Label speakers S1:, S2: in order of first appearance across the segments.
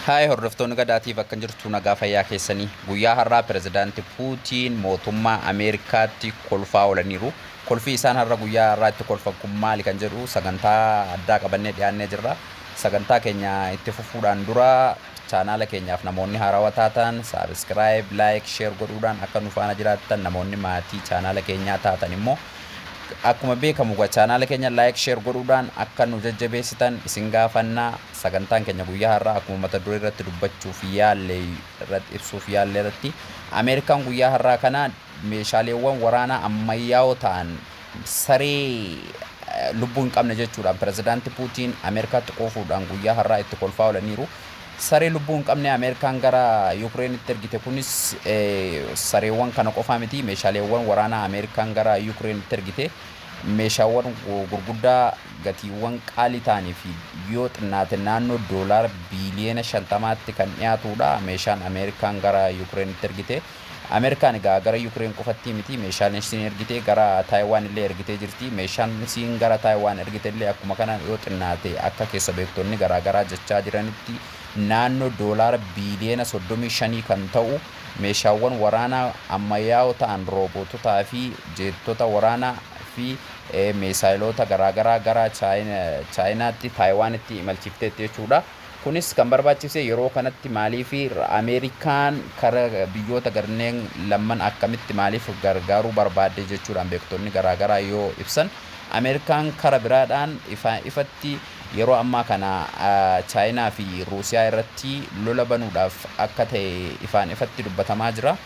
S1: Haay hordoftoonni Gadaatiif, akkam jirtu? Nagaa fayyaa keessanii? Guyyaa har'aa Pirezidaanti Puutiin mootummaa Ameerikaatti kolfaa oolaniiru. Kolfii isaan har'a guyyaa har'aa itti kolfan kun maali kan jedhu sagantaa addaa qabannee dhiyaannee jirra. Sagantaa keenya itti fufuudhaan dura chaanaala keenyaaf namoonni haarawaa taatan subscribe, like, share godhuudhaan akka nu faana jiraattan, namoonni maatii chaanaala keenyaa taatan immoo akkuma beekamu chaanaala keenya like, share godhuudhaan akka nu jajjabeessitan isin gaafannaa. Sagantaan keenya guyyaa har'aa akkuma mata duree irratti dubbachuuf yaalle, irratti ibsuuf yaalle irratti, Ameerikaan guyyaa har'aa kana meeshaaleewwan waraanaa ammayyaa'oo ta'an saree lubbuu hin qabne jechuudhaan Pirezidaanti Puutiin Ameerikaatti quufuudhaan guyyaa har'aa itti kolfaa oolaniiru. Saree lubbuu hin qabne Ameerikaan gara Yukireenitti ergite kunis sareewwan kana qofaa miti. Meeshaaleewwan waraanaa Ameerikaan gara Yukireenitti ergite meeshaawwan gurguddaa gatiiwwan qaalii ta'anii fi yoo xinnaate naannoo doolaara biiliyoona 50tti kan dhiyaatudha. Meeshaan Ameerikaan gara Yukireenitti ergite. Ameerikaan egaa gara Yukireen qofatti miti meeshaan isiin ergite, gara Taayiwaan illee ergitee jirti. Meeshaan isiin gara Taayiwaan ergite illee akkuma kana yoo xinnaate akka keessa beektonni garaagaraa jechaa jiranitti naannoo doolaara biiliyoona 35 kan ta'u meeshaawwan waraanaa ammayyaa'oo ta'an, rooboototaa fi jeettota waraanaa fi meesaayiloota garaagaraa gara Chaayinaatti, Taayiwaanitti imalchiifteetti jechuudha. Kunis kan barbaachise yeroo kanatti maaliif Ameerikaan kara biyyoota garneen lamman akkamitti maaliif gargaaruu barbaadde jechuudhaan beektonni garaagaraa yoo ibsan, Ameerikaan kara biraadhaan ifatti yeroo ammaa kana Chaayinaa fi Ruusiyaa irratti lola banuudhaaf akka ta'e ifaan ifatti dubbatamaa jira.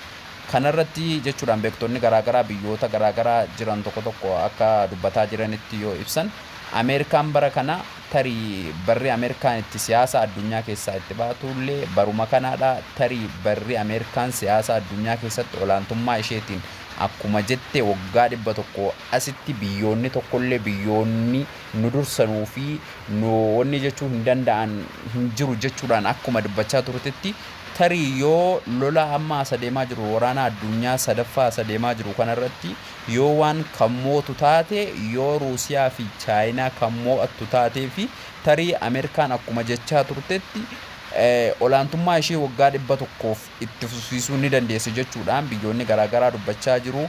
S1: Kanarratti jechuudhaan beektonni garaagaraa biyyoota garaagaraa jiran tokko tokko akka dubbataa jiranitti yoo ibsan, Ameerikaan bara kana tarii barri Ameerikaan itti siyaasa addunyaa keessaa itti baatullee baruma kanaadha. Tarii barri Ameerikaan siyaasa addunyaa keessatti olaantummaa isheetiin akkuma jette waggaa 100 asitti biyyoonni tokkollee biyyoonni nu dursanuu fi nu wanni jechuu hin danda'an hin jiru jechuudhaan akkuma dubbachaa turtetti, tarii yoo lola amma as adeemaa jiru, waraana addunyaa sadaffaa as adeemaa jiru kanarratti yoo waan kan mootu taate, yoo Ruusiyaa fi Chaayinaa kan moo'attu taatee fi tarii Ameerikaan akkuma jechaa turtetti olaantummaa ishee waggaa 100f itti fufsiisuu ni dandeesse jechuudhaan biyyoonni garaagaraa dubbachaa jiru.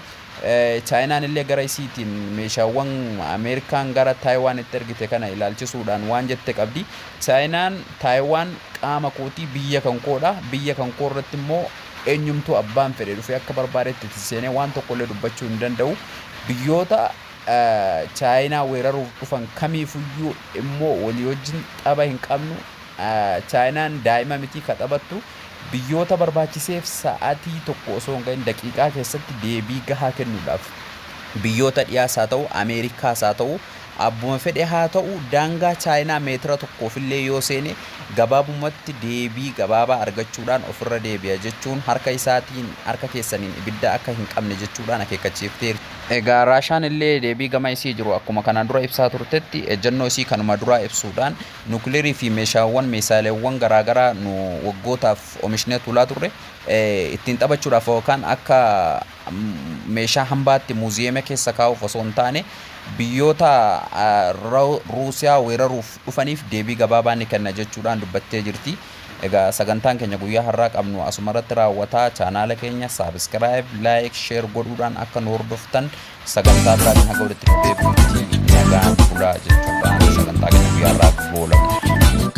S1: Chaayinaan illee gara isiitiin meeshaawwan Ameerikaan gara Taayiwaanitti ergite kana ilaalchisuudhaan waan jette qabdi. Chaayinaan Taayiwaan qaama kootii, biyya kan koodha. Biyya kan koo irratti immoo eenyumtuu abbaan fedhe dhufee akka barbaadetti itti seenee waan tokkollee dubbachuu hin danda'u. Biyyoota Chaayinaa weeraruuf dhufan kamiifuyyuu immoo walii wajjin tapha hin qabnu. Chaayinaan daa'ima miti ka taphattu. Biyyoota barbaachiseef sa'atii tokko osoo hin gahin daqiiqaa keessatti deebii gahaa kennuudhaaf biyyoota dhiyaas haa ta'u, Ameerikaas haa ta'u, abbuma fedhe haa ta'u, daangaa Chaayinaa meetira tokkoofillee yoo seene gabaabumatti deebii gabaabaa argachuudhaan ofirra deebi'a jechuun harka isaatiin harka keessaniin ibidda akka hin qabne jechuudhaan akeekkachiifteerti. Egaa Raashaan illee deebii gama isii jiru akkuma kanaan dura ibsaa turtetti ejjennoo isii kanuma duraa ibsuudhaan nukileerii fi meeshaawwan meeshaaleewwan garaagaraa nu waggootaaf oomishnee tuulaa turre ittiin taphachuudhaaf yookaan akka meeshaa hambaatti muuziyeema keessa kaa'uuf osoo hin taane biyyoota Ruusiyaa weeraruuf dhufaniif deebii gabaabaa ni kenna jechuudhaan dubbattee jirti. Egaa sagantaan keenya guyyaa har'aa qabnu asuma irratti raawwataa. Chaanaala keenya subscribe, like, share godhuudhaan akka nu hordoftan, sagantaa biraatiin haga walitti nu deebinutti nagaan bulaa jechuudhaan sagantaa keenya guyyaa har'aa goolabna.